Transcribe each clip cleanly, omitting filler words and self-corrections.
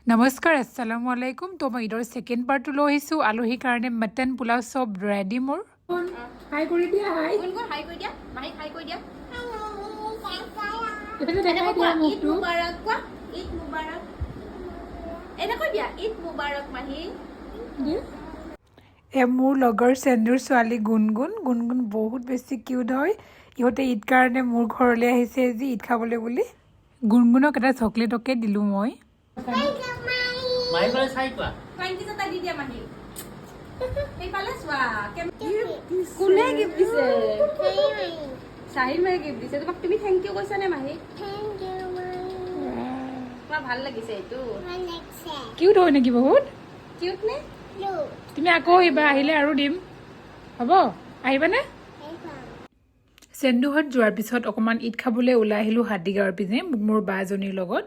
নমস্কাৰ, আসসালামু আলাইকুম। তো মই ঈদৰ ছেকেণ্ড পাৰ্টটো লৈ আহিছোঁ। আলহীৰ কাৰণে মটন পোলাও চব ৰেডি মোৰ। হাই কৰি দিয়া, হাই। গুণগুণ, হাই কৰি দিয়া মাহীক, হাই কৰি দিয়া। এইফালে দেখাই এনেকৈ দিয়া। কোৱা, ঈদ মুখটো। মুবাৰক কোৱা, ঈদ মুবাৰক। এনেকৈ দিয়া, ঈদ মুবাৰক মাহী। মোৰ লগৰ চেন্দুৰ ছোৱালী গুণগুণ। গুণগুণ বহুত বেছি কিউট হয়। ইহঁতে ঈদ কাৰণে মোৰ ঘৰলৈ আহিছে আজি ঈদ খাবলৈ বুলি। গুণগুণক এটা চকলেটকে দিলোঁ মই। মাহী ফালে চাই কোৱা। ফ্লাইং কিছ এটা দি দিয়া মাহীক। সেইফালে চোৱা। কোনে গিফ্ট দিছে? চাহিল মাহীয়ে গিফ্ট দিছে তোমাক। তুমি thank U কৈছানে মাহীক? তোমাৰ ভাল লাগিছে এইটো? কিউট হয় নেকি বহুত? কিউট নে? তুমি আকৌ আহিবা, আহিলে আৰু দিম। হ'ব, আহিবানে? চেন্দুহঁত যোৱাৰ পিছত অকণমান ঈদ খাবলৈ ওলাই আহিলোঁ হাতীগাঁৱৰ পিনে মোৰ বাজনীৰ লগত।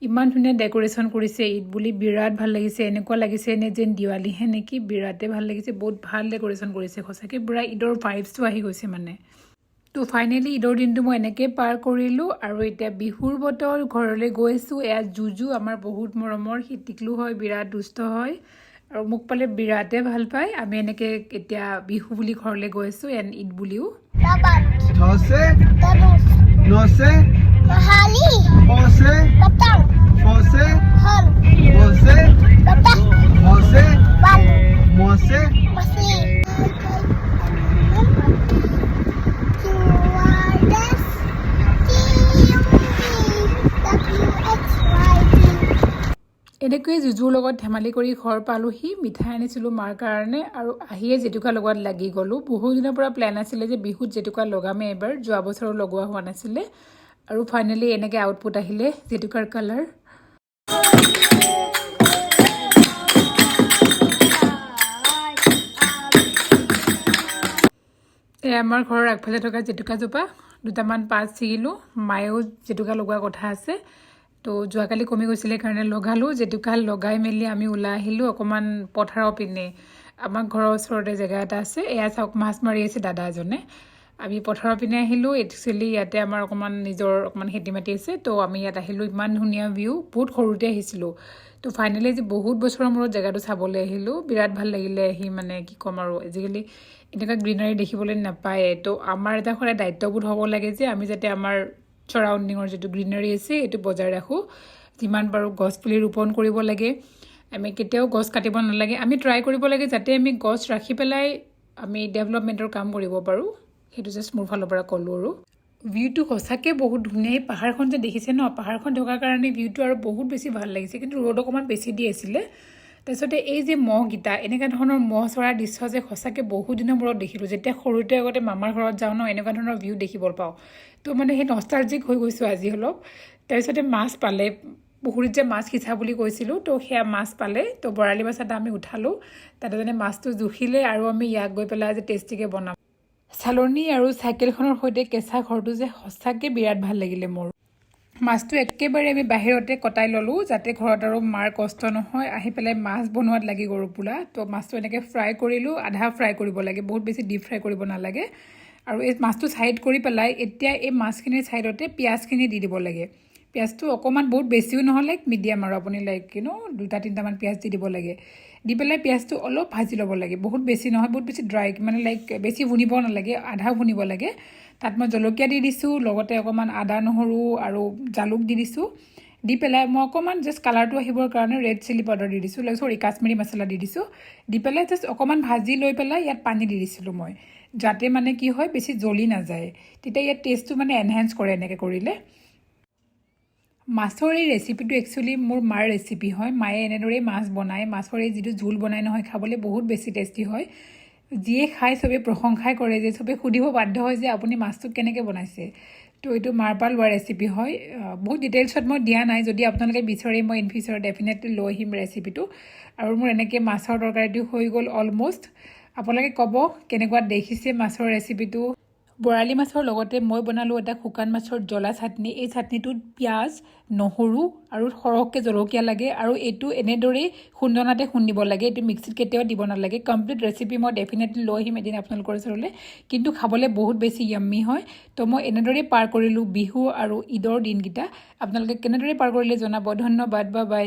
ইমান ধুনীয়া ডেক'ৰেশ্যন কৰিছে ঈদ বুলি, বিৰাট ভাল লাগিছে। এনেকুৱা লাগিছে এনে যেন দিৱালীহে নেকি। বিৰাটেই ভাল লাগিছে, বহুত ভাল ডেক'ৰেশ্যন কৰিছে সঁচাকৈ। পূৰা ঈদৰ ভাইবছটো আহি গৈছে মানে। তো ফাইনেলি ঈদৰ দিনটো মই এনেকৈ পাৰ কৰিলোঁ আৰু এতিয়া বিহুৰ বতৰ, ঘৰলৈ গৈছোঁ। এয়া জুজু, আমাৰ বহুত মৰমৰ। সি টিকলু হয়, বিৰাট দুষ্ট হয় আৰু মোক পালে বিৰাটেই ভাল পায়। আমি এনেকৈ এতিয়া বিহু বুলি ঘৰলৈ গৈ আছোঁ এণ্ড ঈদ বুলিও। 6 से 9 से 6 से 6 से 6 से 6 से 9 से। QRS TUV WXYZ. এনেকৈয়ে জুজুৰ লগত ধেমালি কৰি ঘৰ পালোহি। মিঠাই আনিছিলোঁ মাৰ কাৰণে আৰু আহিয়ে জেতুকা লগোৱাত লাগি গ'লোঁ। বহু দিনৰ পৰা প্লেন আছিলে যে বিহুত জেতুকা লগামেই এবাৰ। যোৱা বছৰো লগোৱা হোৱা নাছিলে আৰু ফাইনেলি এনেকৈ আউটপুট আহিলে জেতুকাৰ কালাৰ। এই আমাৰ ঘৰৰ আগফালে থকা জেতুকাজোপা দুটামান পাত ছিগিলোঁ। মায়েও জেতুকা লগোৱা কথা আছে, তো যোৱাকালি কমি গৈছিলে কাৰণে লগালোঁ। জেতুকা লগাই মেলি আমি ওলাই আহিলোঁ অকণমান পথাৰৰ পিনে। আমাৰ ঘৰৰ ওচৰতে জেগা এটা আছে। এয়া চাওক, মাছ মাৰি আছে দাদা এজনে। আমি পথাৰৰ পিনে আহিলোঁ। একচুৱেলি ইয়াতে আমাৰ অকণমান নিজৰ অকণমান খেতি মাটি আছে, তো আমি ইয়াত আহিলোঁ। ইমান ধুনীয়া ভিউ, বহুত সৰুতে আহিছিলোঁ। তো ফাইনেলি আজি বহুত বছৰৰ মূৰত জেগাটো চাবলৈ আহিলোঁ। বিৰাট ভাল লাগিলে আহি। মানে কি ক'ম আৰু, আজিকালি এনেকুৱা গ্ৰীনাৰী দেখিবলৈ নাপায়ে। তো আমাৰ এটা সদায় দায়িত্ববোধ হ'ব লাগে যে আমি যাতে আমাৰ চাৰাউণ্ডিঙৰ যিটো গ্ৰীনাৰী আছে, সেইটো বজাই ৰাখোঁ। যিমান পাৰোঁ গছ পুলি ৰোপণ কৰিব লাগে। আমি কেতিয়াও গছ কাটিব নালাগে। আমি ট্ৰাই কৰিব লাগে যাতে আমি গছ ৰাখি পেলাই আমি ডেভেলপমেণ্টৰ কাম কৰিব পাৰোঁ। সেইটো জাষ্ট মোৰ ফালৰ পৰা ক'লোঁ। আৰু ভিউটো সঁচাকৈ বহুত ধুনীয়া। এই পাহাৰখন যে দেখিছে ন, পাহাৰখন থকাৰ কাৰণে ভিউটো আৰু বহুত বেছি ভাল লাগিছে। কিন্তু ৰ'দ অকণমান বেছি দি আছিলে। তাৰপিছতে এই যে মহকেইটা, এনেকুৱা ধৰণৰ মহ চৰাৰ দৃশ্য যে সঁচাকৈ বহুত দিনৰ মূৰত দেখিলোঁ। যেতিয়া সৰুতে আগতে মামাৰ ঘৰত যাওঁ ন, এনেকুৱা ধৰণৰ ভিউ দেখিবলৈ পাওঁ। তো মানে সেই নষ্টালজিক হৈ গৈছোঁ আজি অলপ। তাৰপিছতে মাছ পালে, পুখুৰীত যে মাছ সিঁচা বুলি কৈছিলোঁ, তো সেয়া মাছ পালে। তো বৰালি মাছ এটা আমি উঠালোঁ। তাতে মানে মাছটো জুখিলে আৰু আমি ইয়াক গৈ পেলাই আজি টেষ্টিকৈ বনাম। চালনী আৰু চাইকেলখনৰ সৈতে কেঁচা ঘৰটো যে সঁচাকৈ বিৰাট ভাল লাগিলে মোৰ। মাছটো একেবাৰে আমি বাহিৰতে কটাই ল'লোঁ, যাতে ঘৰত আৰু মাৰ কষ্ট নহয়। আহি পেলাই মাছ বনোৱাত লাগি গ'লোঁ পোলা। তো মাছটো এনেকৈ ফ্ৰাই কৰিলোঁ। আধা ফ্ৰাই কৰিব লাগে, বহুত বেছি ডিপ ফ্ৰাই কৰিব নালাগে। আৰু এই মাছটো ছাইড কৰি পেলাই এতিয়া এই মাছখিনিৰ ছাইডতে পিঁয়াজখিনি দি দিব লাগে। পিঁয়াজটো অকণমান, বহুত বেছিও নহয়, লাইক মিডিয়াম আৰু আপুনি লাইক you know দুটা তিনিটামান পিঁয়াজ দি দিব লাগে। দি পেলাই পিঁয়াজটো অলপ ভাজি ল'ব লাগে, বহুত বেছি নহয়। বহুত বেছি ড্ৰাই মানে লাইক বেছি ভুনিব নালাগে, আধা ভুনিব লাগে। তাত মই জলকীয়া দি দিছোঁ, লগতে অকণমান আদা, নহৰু আৰু জালুক দি দিছোঁ। দি পেলাই মই অকণমান জাষ্ট কালাৰটো আহিবৰ কাৰণে ৰেড চিলি পাউডাৰ দি দিছোঁ, লাইক চৰি, কাশ্মীৰী মছলা দি দিছোঁ। দি পেলাই জাষ্ট অকণমান ভাজি লৈ পেলাই ইয়াত পানী দি দিছিলোঁ মই, যাতে মানে কি হয়, বেছি জ্বলি নাযায়। তেতিয়া ইয়াত টেষ্টটো মানে এনহেঞ্চ কৰে এনেকৈ কৰিলে। মাছৰ এই ৰেচিপিটো একচুৱেলি মোৰ মাৰ ৰেচিপি হয়। মায়ে এনেদৰেই মাছ বনায়। মাছৰ এই যিটো জোল বনায় নহয়, খাবলৈ বহুত বেছি টেষ্টি হয়। যিয়ে খায় চবেই প্ৰশংসাই কৰে যে চবেই সুধিব বাধ্য হয় যে আপুনি মাছটো কেনেকৈ বনাইছে। তো এইটো মাৰ পৰা লোৱা ৰেচিপি হয়। বহুত ডিটেইলছত মই দিয়া নাই। যদি আপোনালোকে বিচাৰে, মই ইন ফিউচাৰ ডেফিনেটলি লৈ আহিম ৰেচিপিটো। আৰু মোৰ এনেকৈ মাছৰ তৰকাৰীটো হৈ গ'ল অলমষ্ট। আপোনালোকে ক'ব কেনেকুৱা দেখিছে মাছৰ ৰেচিপিটো। বৰালি মাছৰ লগতে মই বনালোঁ এটা শুকান মাছৰ জ্বলা চাটনি। এই চাটনিটোত পিঁয়াজ, নহৰু আৰু সৰহকৈ জলকীয়া লাগে আৰু এইটো এনেদৰেই খুন্দনাতে খুন্দিব লাগে। এইটো মিক্সিত কেতিয়াও দিব নালাগে। কমপ্লিট ৰেচিপি মই ডেফিনেটলি লৈ আহিম এদিন আপোনালোকৰ ওচৰলৈ। কিন্তু খাবলৈ বহুত বেছি য়াম্মি হয়। তো মই এনেদৰেই পাৰ কৰিলোঁ বিহু আৰু ঈদৰ দিনকেইটা। আপোনালোকে কেনেদৰে পাৰ কৰিলে জনাব। ধন্যবাদ, বাই বাই।